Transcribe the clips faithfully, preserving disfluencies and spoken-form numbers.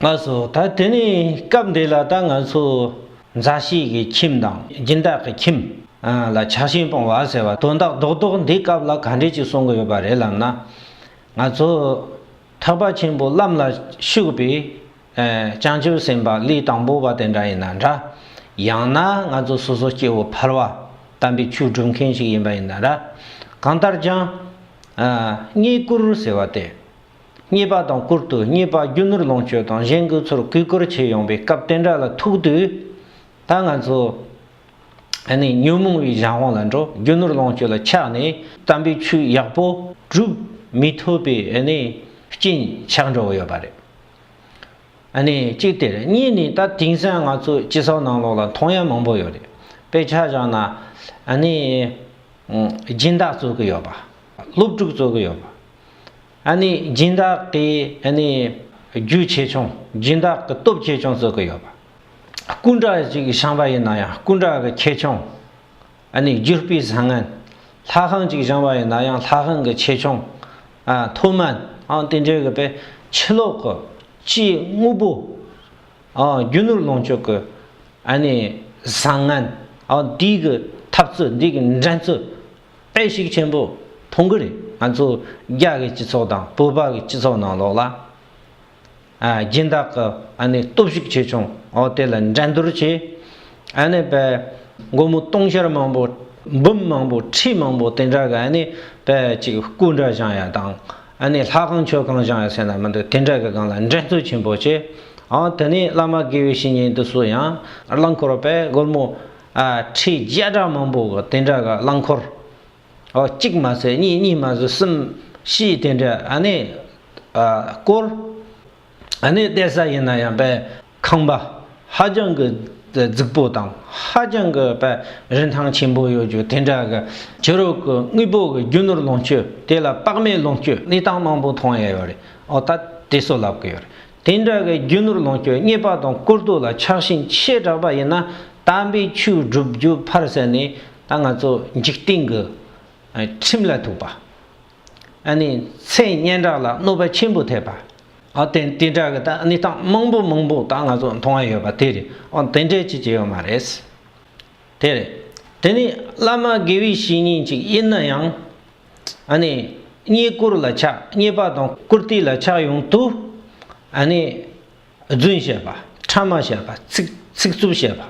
ལགས་སོ། ད་དེ་ནས་སྐབས་འདི་ལ་ད་ང་ཚོ་མཛའ་བཤེས་ཀྱི་ཁྱིམ་དང་སྦྱིན་བདག་གི་ཁྱིམ་ལ་ཆགས་ཞེན་སྤོང་བ་ཟེར་བ་དོན་དག་རྡོག་རྡོག་འདི་སྐབས་ལ་ག་འདྲས་ཅིག་གསུང་གི་ཡོད་པ་རེད་ལབ་ན། ང་ཚོ་ཐེག་པ་ཆེན་པོའི་ལམ་ལ་ཞུགས་པའི་ཨ་བྱང་ཆུབ་སེམས་དཔའ་ལས་དང་པོ་པ་དེ་འདྲ་ཡིན་ན་འདྲ། ཡང་ན་ང་ཚོ་སོ་སོ་སྐྱེ་བོ་ཕལ་བ་དམ་པའི་ཆོས་སྒྲུབ་མཁན་ཞིག་ཡིན་པ་ཡིན་ན་འདྲ། གང་ལྟར་ཀྱང་ཨ་རྙེད་བཀུར་ཟེར་བ་དེ། རྙེད་པ་དང་བཀུར་སྟི། རྙེད་པ་རྒྱུ་ནོར་ལོངས་སྤྱོད་དང་གཞན་གྱི་ཚུར་གུས་བཀུར་བྱེད་ཡོང་བའི་སྐབས་དེ་འདྲ་ལ་ཐུག་དུས། ད་ང་ཚོ་ཨ་ནི་ཉོན་མོངས་པའི་གཞན་དབང་ལ་འགྲོ། རྒྱུ་ནོར་ལོངས་སྤྱོད་ལ་ཆགས་ནས་དམ་པའི་ཆོས་ཡག་པོ་སྒྲུབ་མི་ཐུབ་པའི་ཨ་ནི་རྐྱེན་ཆགས་འགྲོ་གི་ཡོད་པ་རེད། ཨ་ནི་གཅིག་དེ་རེད། གཉིས་ནི་ད་དེང་སང་ང་ཚོ་སྤྱི་ཚོགས་ནང་ལོགས་ལ་མཐོང་ཡ་མང་པོ་ཡོད་རེད། དཔེ་ཆ་བཞག་ན་ཨ་ནི་སྦྱིན་བདག་བཙལ་གི་ཡོད་པ། སློབ་ཕྲུག་བཙལ་གི་ཡོད་པ། ཨ་ནི་སྦྱིན་བདག་གི་ཨ་ནི་རྒྱུ་ཆེ་ཆུང་། སྦྱིན་བདག་གི་སྟོབས་ཆེ་ཆུང་བཙལ་གི་ཡོད་པ། སྐུ་འདྲ་ཅིག་བཞེངས་པ་ཡིན་ན་ཡང་སྐུ་འདྲ་གི་ཆེ་ཆུང་། ཨ་ནི་བརྒྱུད་པའི་བཟང་ངན། ལྷ་ཁང་ཅིག་བཞེངས་པ་ཡིན་ན་ཡང་ལྷ་ཁང་གི་ཆེ་ཆུང་། ཨ་མཐོ་དམན། ཨང་དེ་འདྲའི་གི་དཔེ་ཕྱི་ལོགས་གི་ཕྱིའི་དངོས་པོ། ཨ་རྒྱུ་ནོར་ལོངས་སྤྱོད་ཀྱི་ཨ་ནི་བཟང་ངན། ཨ་འདི་གི་འཐབ་རྩོད། འདི་གི་འགྲན་རྩོད་དཔེ་ཞིག་ཆེན་པོ་མཐོང་གི་རེད། ང་ཚོ་རྒྱ་གི་སྤྱི་ཚོགས་དང་བོད་པ་གི་སྤྱི་ཚོགས་ནང་ལོགས་ལ། ཨ་སྦྱིན་བདག་གི་ཨ་ནི་སྟོབས་ཤུགས་ཆེ་ཆུང་འོ་དེ་ལ་འགྲན་བསྡུར་བྱས། ཨ་ནི་དཔེ་སྒོར་མོ་སྟོང་ཕྲག་མང་པོ། འབུམ་མང་པོ། ཁྲི་མང་པོ་དེ་འདྲ་གི་ཨ་ནི་དཔེ་ཅིག་སྐུ་འདྲ་བཞེངས་ཡ་དང་། ཨ་ནི་ལྷ་ཁང་མཆོད་ཁང་བཞེངས་ཡ་ཟེར་ན་མི་འདུག་དེ་འདྲ་གི་སྒང་ལ་འགྲན་རྩོད་ཆེན་པོ་བྱས། ཨ་དེ་ནས་བླ་མ་དགེ་བའི་བཤེས་གཉེན་དེ་ཚོ་ཡང་རླངས་འཁོར་དཔེ་སྒོར་མོ་ཨ་ཁྲི་བརྒྱ་ཕྲག་མང་པོ་གི་དེ་འདྲ་གི་རླངས་འཁོར། ཨོ་གཅིག་མ་ཟད་གཉིས། གཉིས་མ་ཟད་གསུམ། བཞི། དེ་འདྲ་ཨ་ནི་ཨ་བསྐོར། ཨ་ནི་བསྡད་ས་ཡིན་ན་ཡང་དཔེ་ཁང་པ་ཧ་ཅང་གི་རྫིག་པོ་དང་། ཧ་ཅང་གི་དཔེ་རིན་ཐང་ཆེན་པོ་ཡོད་རྒྱུ་དེ་འདྲ་གི་ཕྱི་རོལ་གི་དངོས་པོ་གི་རྒྱུ་ནོར་ལོངས་སྤྱོད་དེ་ལ་དཔག་མེད་ལོངས་སྤྱོད་གནས་སྟངས་མང་པོ་མཐོང་ཡ་ཡོད་རེད། ཨོ་ད་དེ་ཚོ་ལབ་གི་ཡོད་རེད། དེ་འདྲ་གི་རྒྱུ་ནོར་ལོངས་སྤྱོད་རྙེད་པ་དང་བཀུར་སྟི་ལ་ཆགས་ཞེན་ཆེ་དྲགས་པ་ཡིན་ན་དམ་པའི་ཆོས་སྒྲུབ་རྒྱུ་ཕར་ཟད་ནས། ད་ང་ཚོ་འཇིག་རྟེན་གྱི་ཨ་ཁྲིམས་ལ་ཐུག་པ། ཨ་ནི་མཚན་སྙན་གྲགས་ལ་གནོད་པ་ཆེན་པོ་ཐེབས་པ། ཨ་དེ་དེ་འདྲ་གི་ད་གནས་སྟངས་མང་པོ་མང་པོ་ད་ང་ཚོ་མཐོང་ཡ་ཡོད་པ་དེ་རེད། ཨ་དེ་འདྲ་ཅིག་ཅིག་ཡོད་མ་རེད། དེ་རེད། དེ་ནི་བླ་མ་དགེ་བའི་བཤེས་གཉེན་ཅིག་ཡིན་ན་ཡང་། ཨ་ནི་རྙེད་བཀུར་ལ་ཆགས། རྙེད་པ་དང་བཀུར་སྟི་ལ་ཆགས་ཡོང་དུས། ཨ་ནི་རྫུན་བཤད་པ། ཕྲ་མ་བཤད་པ། ཚིག་ཚིག་རྩུབ་བཤད་པ།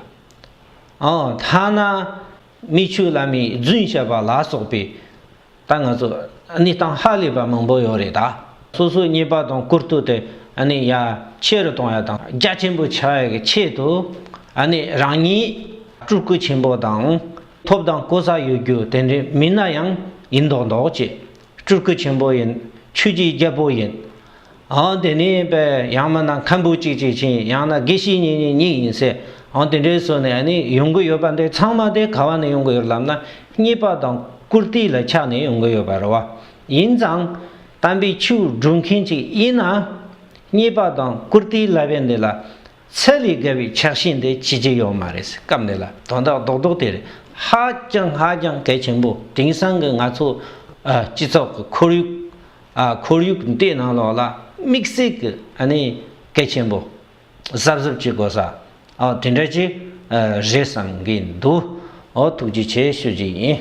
ཨང་ཐ་ན་མི་ཆོས་བླ་མའི་རྫུན་བཤད་པ་ལ་སོགས་པའི་ད་ང་ཚོ་གནས་སྟངས་ཧ་ལས་པ་མང་པོ་ཡོད་རེད་ད། སོ་སོའི་རྙེད་པ་དང་བཀུར་སྟི་དེ་ཨ་ནི་ཡར་ཆེ་རུ་གཏོང་ཡ་དང་རྒྱ་ཆེན་པོ་ཆགས་ཡ་གི་ཆེད་དུ། ཨ་ནི་རང་ཉིད་སྤྲུལ་སྐུ་ཆེན་པོ་དང་ཐོབ་དང་གོ་ས་ཡོད་རྒྱུ་དེ་འདྲ་མིན་ན་ཡང་ཡིན་མདོག་མདོག་བྱས། སྤྲུལ་སྐུ་ཆེན་པོ་ཡིན། ཆོས་ཀྱི་རྒྱལ་པོ་ཡིན། ཨང་དེ་ནས་པས་ཡང་མིན་ན་མཁན་པོ་གཅིག་གཅིག་ཕྱིན། ཡང་ན་དགེ་བཤེས་གཉེན་ཉིད་ཉིད་ཡིན་ཟེར། ཨང་དེ་འདྲའི་བཟོ་ནས་ཨ་ནི་ཡོང་གི་ཡོད་པ་འདི་ཚང་མ་དེ་ག་བ་ནས་ཡོང་གི་ཡོད་ལབ་ན། རྙེད་པ་དང་བཀུར་སྟི་ལ་ཆགས་ནས་ཡོང་གི་ཡོད་པ་རེད་བ། ཡིན་ཙང་དམ་པའི་ཆོས་སྒྲུབ་མཁན་ཅིག་ཡིན་ན། རྙེད་པ་དང་བཀུར་སྟི་ལབ་པའི་འདི་ལ། ཚད་ལས་བརྒལ་བའི་ཆགས་ཞེན་དེ་བྱེད་ཀྱི་ཡོད་མ་རེད། སྐབས་འདི་ལ་དོན་དག་རྡོག་རྡོག་དེ་རེད། ཧ་ཅང་ཧ་ཅང་གལ་ཆེན་པོ། དེང་སང་གི་ང་ཚོ་ཨ་སྤྱི་ཚོགས་ཀྱི་ཁོར་ཡུག་ཨ་ཁོར་ཡུག་འདི་ནང་ལོགས་ལ་དམིགས་བསལ་གྱི་ཨ་ནི་གལ་ཆེན་པོ་གཟབ་གཟབ་བྱེད་དགོས་ས་ཨ་དེ་འདྲ་ཅིག་ཨ་རེད་བསམ་གྱི་འདུག་ཨོ་ཐུགས་རྗེ་ཆེ་ཞུ་རྒྱུ་ཡིན།